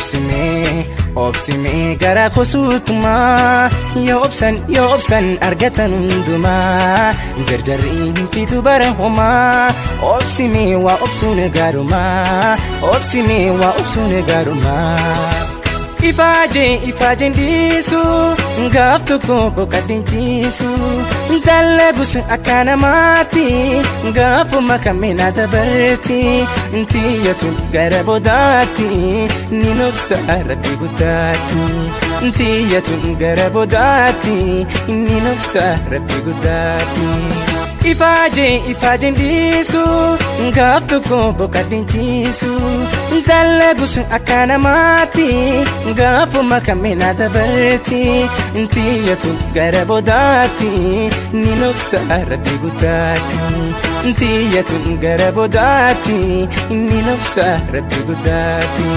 Obsimee obsimee gara kosuutumaa, yoo obsan, yoo obsan argatan hundumaa, jarjarri hin fitu bara homaa. Obsimee waa obsuun gaarumaa, obsimee waa obsuun gaarumaa. Ifaajee ifaajeen dhiisu, gaaf tokko boqadheen ciisu, dalagus akka namaatti gaafuma kamina dabarti. Tiyyatu gara boodaatti ni nobsa Rabbi guddaatti. Tiyyatu gara boodaatti ni nobsa Rabbi guddaatti. Ifaajee ifaajeen dhiisu, gaaf tokko boqadheen ciisu, dalagus akka namaatti gaafuma kamina dabarti. Tiyyatu gara boodaatti ni nobsa Rabbi guddaatti. Tiyyatu gara boodaatti ni nobsa Rabbi guddaatti.